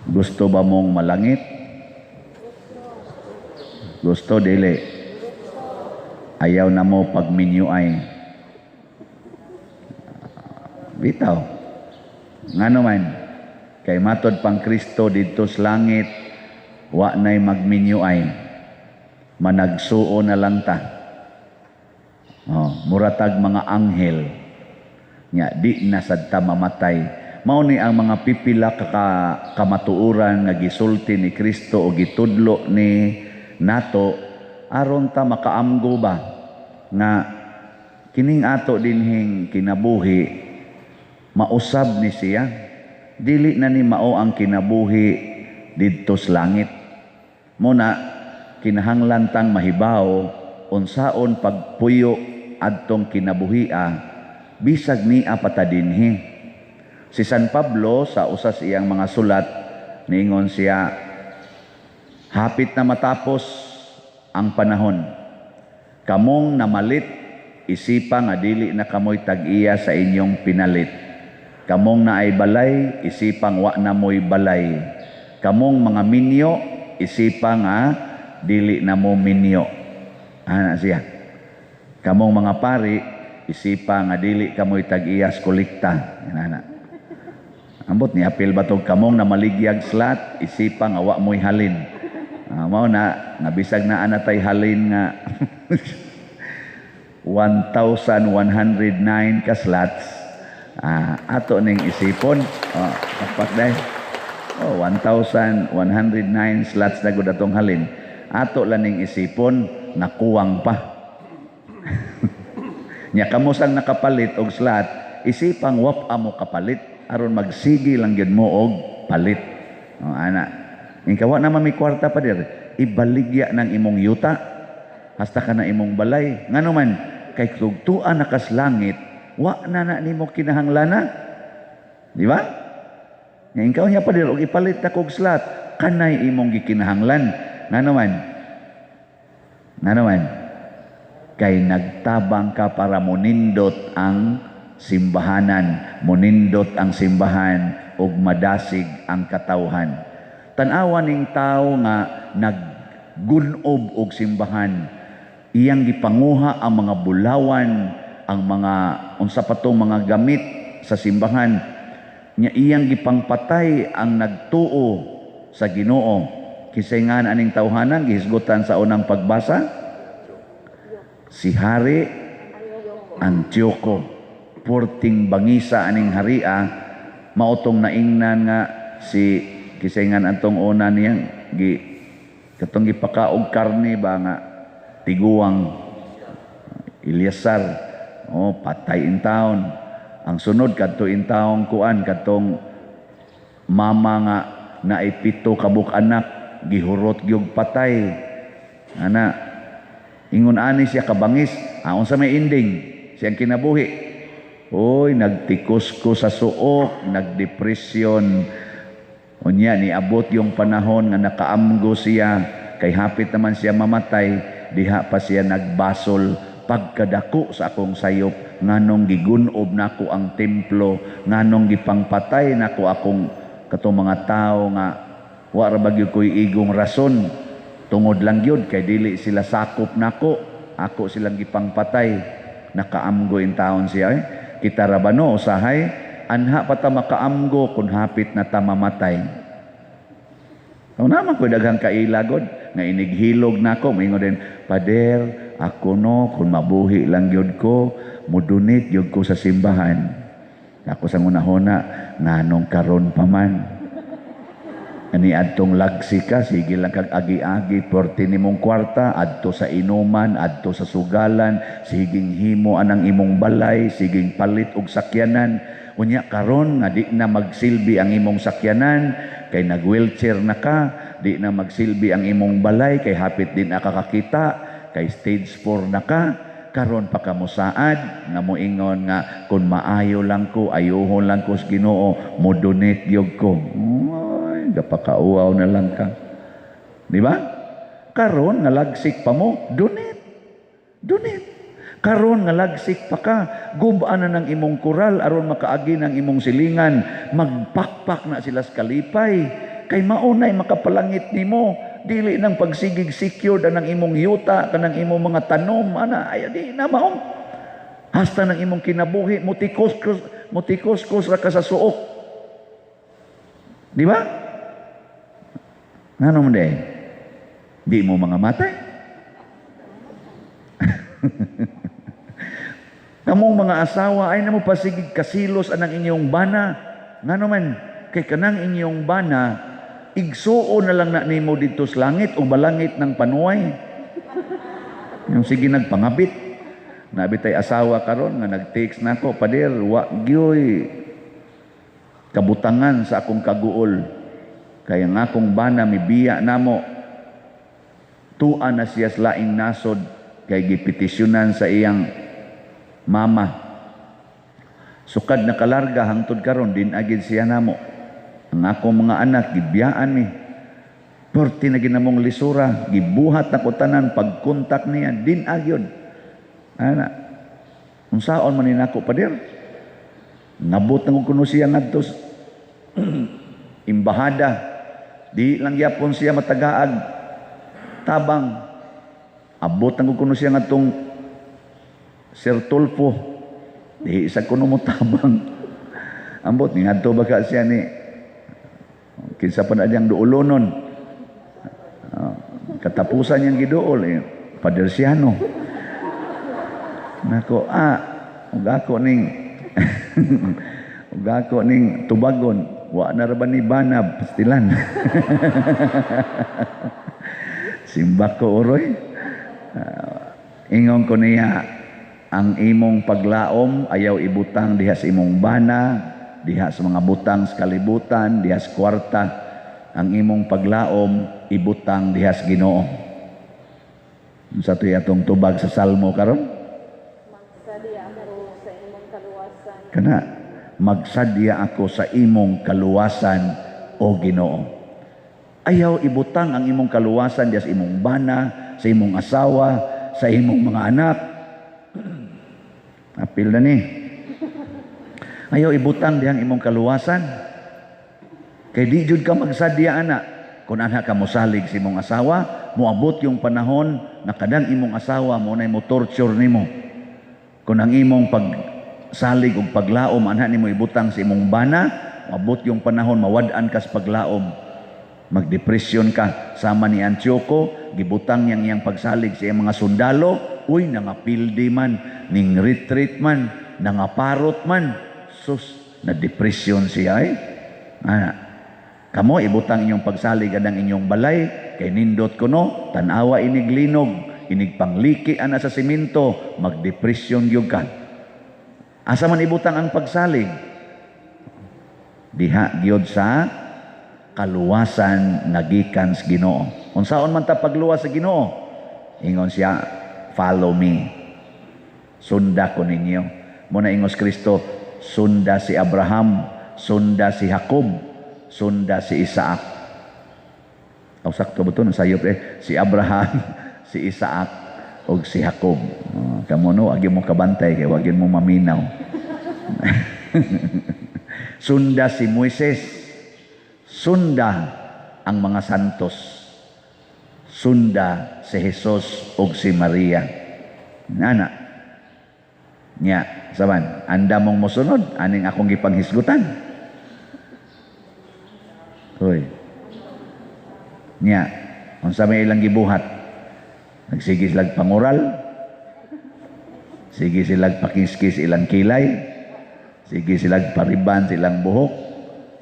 Gusto ba mong malangit? Gusto, dili? Ayaw na mo pagminyo ay. Bitaw. Ngano man, kay matod pang Kristo didto sa langit, wa na'y magminyo ay. Managsuo na lang ta. Oh, muratag mga anghel. Nya di na sad ta mamatay. Mao ni ang mga pipila ka kamatuoran nga gisulti ni Kristo o gitudlo ni nato aron ta makaamgo ba nga kining ato dinhing kinabuhi mausab ni siya, dili na ni mao ang kinabuhi didto sa langit. Muna kinahanglan tang mahibaw unsaon pagpuyo adtong kinabuhia bisag nia pa ta dinhi. Si San Pablo, sa usas iyang mga sulat, niingon siya, "Hapit na matapos ang panahon. Kamong namalit, isipa nga dili na kamoy tag-iya sa inyong pinalit. Kamong naay balay, isipang wa na mo'y balay. Kamong mga minyo, isipa nga dili na mo minyo." Ana siya. "Kamong mga pari, isipa nga dili kamoy tag-iyas kolekta." Ana. Ambot ni apil ba tog kamong na maligyag slot, isipa nga wa mo'y halin. Mao na nga bisag naa na tay halin nga 1,109 ka slots, ato ning isipon. Oh, pakpak day. Oh, 1,109 slots na gud atong halin. Ato lang ning isipon na kuwang pa. Nya kamo sang nakapalit og slot, isipang wap amo kapalit aron magsigi lang gyud mo og palit. Oh, ana. Ikaw wa naman may kwarta pa dir, ibaligya ng imong yuta hasta ka na imong balay. Ngano man, kay tugtuan na kas langit, wa na na nimo kinahanglana. Di ba? Nya ikaw niya pa dir og ipalit na kog slot, kanay imong gikinahanglan. Ngano man? Ngano man? Kay nagtabang ka para monindot ang simbahanan, monindot ang simbahan ug madasig ang katawhan. Tan-awa ning tao nga naggunob og simbahan, iyang gipanguha ang mga bulawan, ang mga unsa pa tong mga gamit sa simbahan, nya iyang gipangpatay ang nagtuo sa Ginoo. Kinsay nga aning tawhanan gihisgutan sa unang pagbasa? Si Hari Antioco. Porting bangisa aning haria, mautong naingnan nga si kinsay nga antong una niyang gi katong gipakaog karne ba nga tiguang? Eleazar. Oh, patay in town. Ang sunod kadto in taong kuan, kadtong mama nga naay 7 ka buok anak, gihurot gyud patay. Ana, ingon ani siya kabangis. Unsa may ending siyang kinabuhi? Oy, nagtikos ko sa suok, nagdepresyon. Unya niabot yung panahon nga nakaamgo siya kay hapit naman siya mamatay, diha pa siya nagbasol, "Pagkadako sa akong sayop, nganong gigunob nako ang templo, nganong gipangpatay nako akong katong mga tao nga wa ra ba gyud ko'y igong rason, tungod lang gyud kay dili sila sakop nako, ako silang gipangpatay." Nakaamgo in taon siya eh. Kita ra ba no, usahay anha pa ta makaamgo kung hapit na ta mamatay. Kung naman ko daghang kailagod nga inighilog nako, moingon din, "Pader, ako no, kung mabuhi lang gyud ko, mudonate gyud ko sa simbahan." Ako sa ngunahona, nganong karon pa man? Ani adtong lagsi ka, sige lang kag agi-agi, porte nimong kwarta, adto sa inuman, adto sa sugalan, siging himo anang imong balay, siging palit og sakyanan. Unya karon nga di na magsilbi ang imong sakyanan, kay nag-wheelchair na ka, di na magsilbi ang imong balay, kay hapit din na kakakita, kay stage 4 na ka, karon pa ka mosaad nga moingon nga kung maayo lang ko, ayuhon lang ko sa Ginoo, mo donate gyud ko. Ay, gapakauaw na lang ka. Di ba? Karon nga lagsik pa mo, donate. Donate. Karon nga lagsik pa ka, gub-an na ng imong kural aron makaagi ng imong silingan, magpakpak na sila sa kalipay. Kay maunay makapalangit nimo. Dili nang pagsigig secured ang imong yuta, kanang imong mga tanom, ana, ay di na mao. Hasta ng imong kinabuhi, mutikos-kos, mutikos-kos ra ka sa suok. Di ba? Ngano man di? Di mo mga matay. Kamong mga asawa ay namo pasigig kasilos anang inyong bana. Ngano man kay kanang inyong bana igsuo na lang na nimo didto sa langit o balangit ng panuay. Yung sige nagpangabit. Nabi tay asawa karon nga nag-text nako, "Pader, wa gyoy kabutangan sa akong kaguol. Kaya nga akong bana mibiya namo. Tua na siya sa laing nasod kay gipetisyonan sa iyang mama. Sukad nakalarga hangtod karon din agid siya namo. Ang akong mga anak gibiyaan mi. Perti na ginamong lisura, gibuhat na ko tanan pagkontak niya din agyod." Ana. Unsaon man ni nako, pader? Ngabot na ko kuno siya ngadto imbahada. Di lang gyapon siya matagaag tabang. Abot na ko kuno siya ngadtong Sir Tulfo. Di isa kuno mo tabang. Ambot ni ngadto baka siya ni kinsa pa na diyang duulonon. Katapusan niyang giduol eh, Pader Siano. Nako, ug ako ning tubagon, wa na ra ba ni banab pastilan. Simbak ko uroy. Ingon ko niya, ang imong paglaom ayaw ibutang diha sa imong bana, diha sa mga butang sa kalibutan, diha sa kwarta. Ang imong paglaom ibutang diha sa Ginoo. Unsa to'y atong tubag sa Salmo karon? Magsadya ako sa imong kaluwasan. Kana, magsadya ako sa imong kaluwasan, o Ginoo. Ayaw ibutang ang imong kaluwasan diha sa imong bana, sa imong asawa, sa imong mga anak. Apil na ni. Ayaw ibutang dihang imong kaluwasan. Kay di jud ka magsadya ana. Kung ana ka mosalig sa imong asawa, moabot yung panahon na kadang imong asawa mo na mo torture nimo. Kung ang imong pagsalig ug paglaom ana nimo ibutang sa imong bana, moabot yung panahon mawad-an ka sa paglaom. Magdepresyon ka. Sama ni Antioco, gibutang niyang iyang pagsalig sa iyang mga sundalo, uy, nangapildi man, ning retreat man, nangaparot man. Sus, na depresyon siya eh. Ana, kamo ibutang inyong pagsalig anang inyong balay, kay nindot kuno, tan-awa inig linog, inig pangliki ana sa simento, magdepresyon gyud ka. Asa man ibutang ang pagsalig? Diha gyud sa kaluwasan nga gikan sa Ginoo. Unsaon man ta pagluwas sa Ginoo? Ingon siya, "Follow me. Sunda ko ninyo." Muna ingos Kristo, sunda si Abraham, sunda si Jacob, sunda si Isaac. Aw, sakto ba to? Nasayop eh. Si Abraham, si Isaac, o si Jacob. Kamo no, agi mo kabantay kay wagin mo maminaw. Sunda si Moises. Sunda ang mga santos. Sunda si Jesus ug si Maria. Nana. Nya, saban, anda mong mosunod aning akong gipanghisgutan. Hoy. Nya, unsa may ilang gibuhat? Nagsige silag pangural. Sige silag pakiskis ilang kilay. Sige silag pariban silang buhok.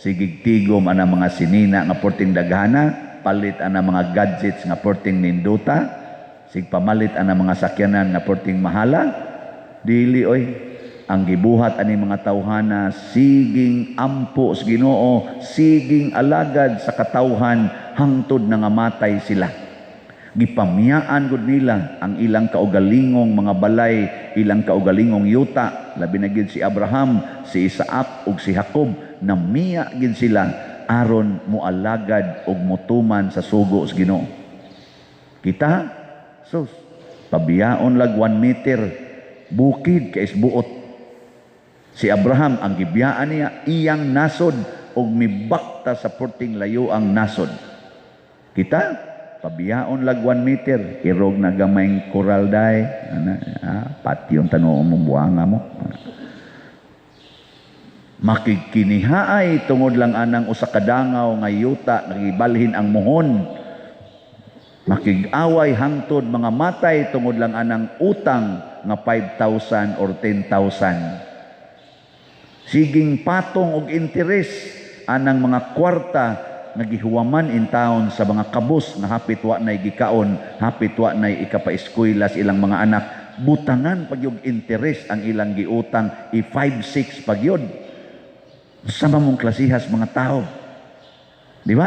Sige tigom ana mga sinina nga porting daghana, palit ana mga gadgets nga porting ninduta, sig pamalit ana mga sakyanan nga porting mahala. Dili oy, ang gibuhat ani mga tawhana siging ampo sa Ginoo, siging alagad sa katawhan hangtod nangamatay sila. Gipamiyaan gud nila ang ilang kaugalingong mga balay, ilang kaugalingong yuta, labi na gid si Abraham, si Isaac ug si Jacob, namiya gid sila aron moalagad ug motuman sa sugo sa Ginoo. Kita sus, pabiyaon lag 1 meter bukid kay isbuot. Si Abraham ang gibiyaan niya iyang nasod ug mibakta sa perting layoang nasod. Kita pabiyaon lag 1 meter, irog na gamayng koral day ana, ah, patyon tanuon mong buanga mo. Makigkinihaay tungod lang anang usa ka dangaw nga yuta nga gibalhin ang muhon. Makig-away hangtod mga matay tungod lang anang utang nga 5,000 or 10,000. Siging patong og interes anang mga kwarta nga gihuwaman in town sa mga kabus nga hapit wa nay gikaon, hapit wa nay ikapaeskwela sa ilang mga anak. Butangan pagyog interes ang ilang giutang, i 5-6 pagyod. Sama mong klasihas mga tao. Di ba?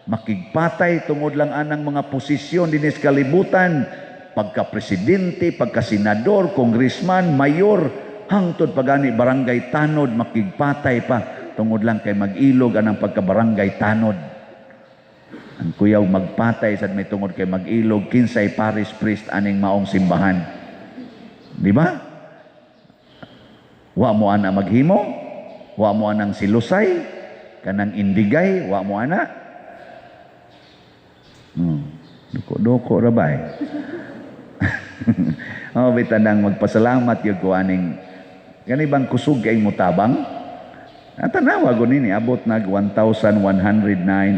Makigpatay tungod lang anang mga posisyon dinis kalibutan, pagka-presidente, pagka-senador, congressman, mayor, hangtod pagani barangay tanod, makigpatay pa tungod lang kay mag-ilog anang pagka-barangay tanod. Ang kuyaw magpatay sad may tungod kay mag-ilog kinsay parish priest aning maong simbahan. Di ba? Wa mo ana maghimo? Wa mo anang silusay? Kanang indigay? Wa mo ana? Duko-duko ra ba eh? Oh, bitanang magpasalamat gyud ko aning kani bang kusog kay mutabang. At tanawa ko nini, abot nag 1,109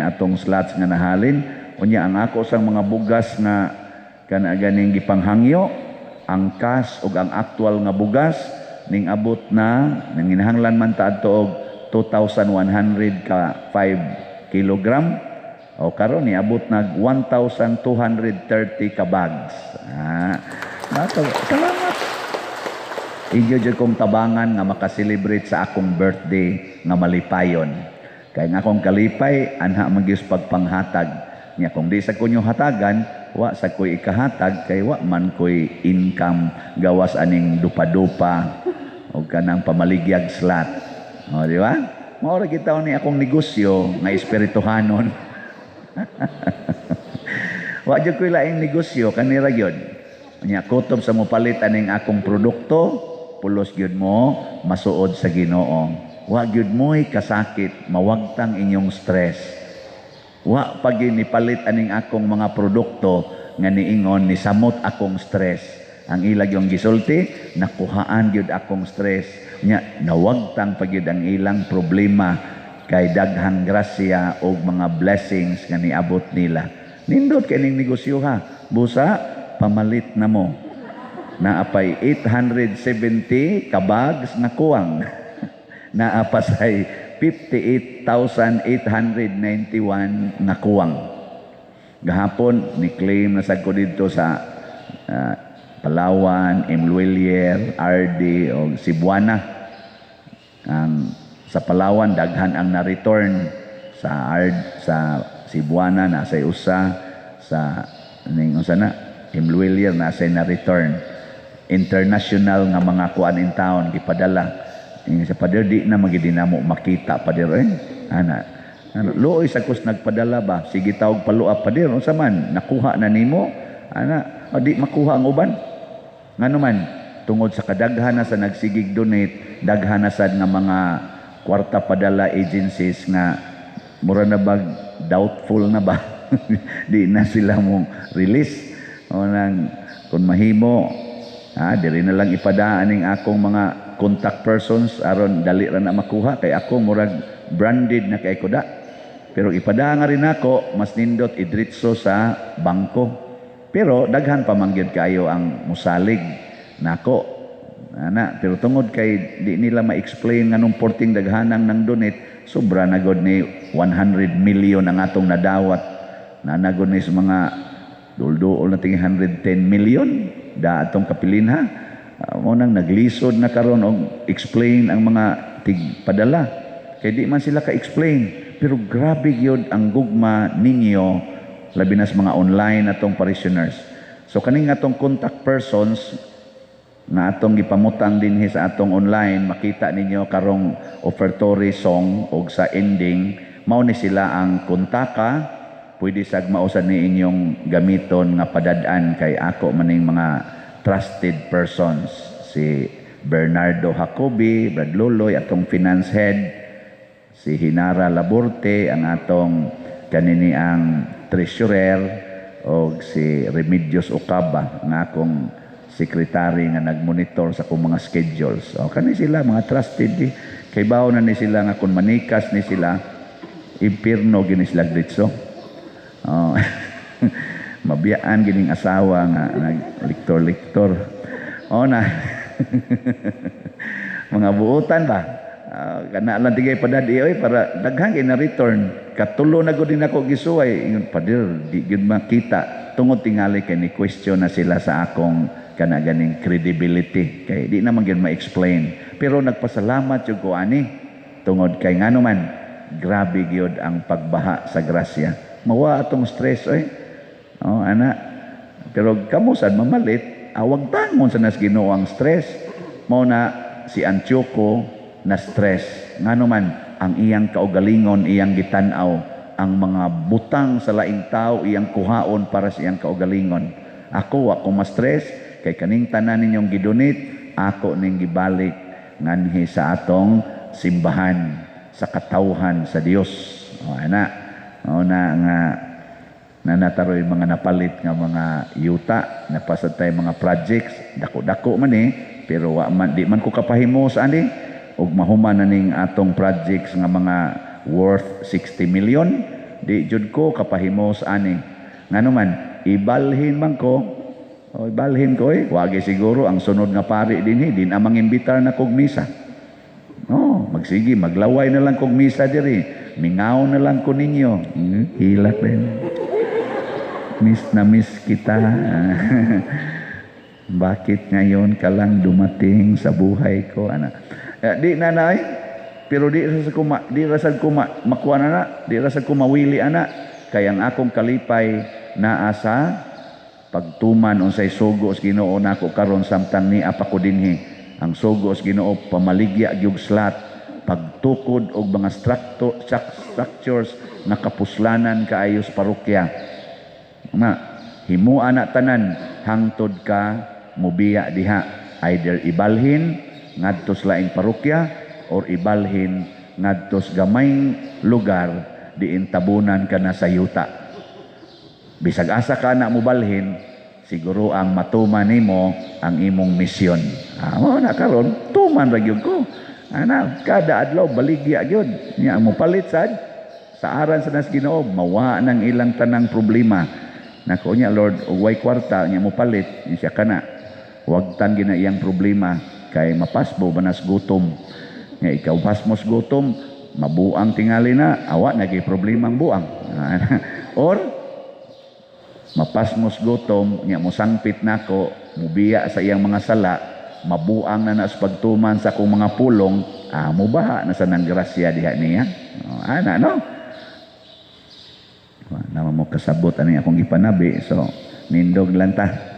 atong slots nga nahalin. Unya ang ako sang mga bugas nga kana ganing gipanghangyo, ang cash ug ang actual nga bugas ning abot na nanginahanglan man ta adto og 2,100 ka 5 kilogram. O karon ni abot nag 1,230 ka bags. Ah, nato, salamat. Inyo jud kong tabangan nga makaselebrate sa akong birthday nga malipayon. Kay nga akong kalipay anha man gyud pagpanghatag. Nya kung di sa kunyo hatagan, wa sa ko'y ikahatag kay wa man ko'y income gawas aning dupa-dupa o kanang pamaligyag slot. O, di ba? Mao ra kita ni akong negosyo nga espirituhanon. Wa jud ko'y laing negosyo kanira gyud. Nya kutob sa mopalit aning akong produkto, pulos gyud mo masuod sa Ginoo. Wa gyud mo'y kasakit, mawagtang inyong stress. Wa pa gyud nipalit aning akong mga produkto nga niingon ni samot akong stress. Ang ilag yung gisulti, nakuhaan gyud akong stress. Nya nawagtang pa gyud ang ilang problema kay daghang grasya og mga blessings nga niabot nila. Nindot kay ning negosyo ha. Busa pamalit na mo. Naapay 870 ka bags na kuwang. Naa pa say 58,891 nga kuwang. Gahapon ni claim na sad ko didto sa Palawan, M. Lhuillier, RD o Cebuana. Ang sa Palawan daghan ang na-return, sa ARD, sa Cebuana nasa usa, sa ning unsa na M. Lhuillier nasa na-return. International nga mga kuan in town gipadala. Yung sa pader di na magidi namo makita pader eh. Ana. Ano, luoy sa kus nagpadala ba? Sige tawag palua pader unsa man nakuha na nimo? Ana, o di makuha ang uban. Ngano man tungod sa kadaghan na sa nagsigig donate, daghan na sad nga mga kwarta padala agencies nga mura na bag doubtful na ba? Di na sila mo release. O nang kung mahimo, ha, diri na lang ipadaan ning akong mga contact persons aron dali ra na makuha kay ako murag branded na kay ko da. Pero ipadaan nga rin ako, mas nindot idritso sa bangko. Pero daghan pa man gyud kayo ang musalig nako. Ana, pero tungod kay di nila ma-explain nganong porting daghanang nang donate, sobra na gud ni 100 million ang atong nadawat. Nanagod ni sa mga dulduol na tingi 110 million da atong kapilinha. Mo nang naglisod na karon og explain ang mga tigpadala. Kay di man sila ka-explain, pero grabe gyud ang gugma ninyo labi na sa mga online atong parishioners. So kaning atong contact persons nga atong gipamutang dinhi sa atong online, makita ninyo karong offertory song og sa ending, mao ni sila ang kontaka. Pwede sag mausa ni inyong gamiton nga padad-an kay ako maning mga trusted persons, si Bernardo Jacobi, Brad Loloy, atong finance head, Si Hinara Laborte ang atong kanini ang treasurer o si Remedios Ocaba ang akong secretary nga nagmonitor sa akong mga schedules. O kani sila mga trusted di. Kay bawo na ni sila nga kung manikas ni sila, impirno gini sila diretso. Oh. Mabiyaan gining asawa nga nagliktor-liktor. O na. Mga buutan ba? Kana lang tigay padadi oy para daghan kay na return. Katulo na gud din ako gisuway ingon, "Pader, di gyud makita," tungod tingali kay ni question na sila sa akong kana ganing credibility kay di naman gyud ma-explain. Pero nagpasalamat jud ko ani tungod kay ngano man grabe gyud ang pagbaha sa grasya. Mawa atong stress oy. Oh, ana. Pero kamo sad mamalit, awag tangon sa nas Ginoo ang stress. Mao na si Antioco na stress. Ngano man ang iyang kaugalingon iyang gitan-aw, ang mga butang sa laing tao iyang kuhaon para sa iyang kaugalingon. Ako wa ko ma-stress kay kaning tanan ninyong gidonate ako ning gibalik nganhi sa atong simbahan, sa katawhan sa Dios. O ana. O na nga nanataroy mga napalit nga mga yuta, napasad tayo mga projects, dako-dako man eh, pero wa man, di man ko kapahimo sa ani, ug mahuman na ning atong projects nga mga worth 60 million, di jud ko kapahimo sa ani. Ngano man, ibalhin man ko, o ibalhin ko eh, wagi siguro ang sunod nga pari dinhi, din amang imbitar na kog misa. No, magsige, maglaway na lang kog misa diri. Mingaw na lang ko ninyo. Hilak rin. Miss na miss kita. Bakit ngayon ka lang dumating sa buhay ko? Ana. Eh, di na na eh. Pero di ra sad ko makuha na na, di ra sad ko mawili ana. Kay ang akong kalipay naa sa pagtuman unsay sugo sa Ginoo nako karon samtang nia pa ko dinhi. Ang sugo sa Ginoo, pamaligya gyud slot, pagtukod og mga structures nga kapuslanan kaayo sa parokya. Na himua na tanan hangtod ka mubiya diha, either ibalhin ngadto sa laing parokya or ibalhin ngadto sa gamayng lugar diin tabunan ka na sa yuta. Bisag asa ka na mobalhin, siguro ang matuman nimo ang imong misyon. Ah, mo na karon tuman ra gyud ko. Ana, kada adlaw baligya gyud. Nya mo palit sad sa aran sa nas Ginoo, mawa nang ilang tanang problema. Nako niya, "Lord, og way kwarta," nya mo palit, siya kana. Wagtan gina iyang problema kay mapasbo ba nas gutom. Nya ikaw pasmos gutom, mabuang tingali na, awa nagi problema ang buang. Or mapasmos gutom, nya mosangpit nako, mubiya sa iyang mga sala, mabuang na na sa pagtuman sa akong mga pulong, mubaha na sa nang grasya diha niya. Oh, ana no? Wa naman mo kasabot ani akong gipanabi, so nindog lang ta.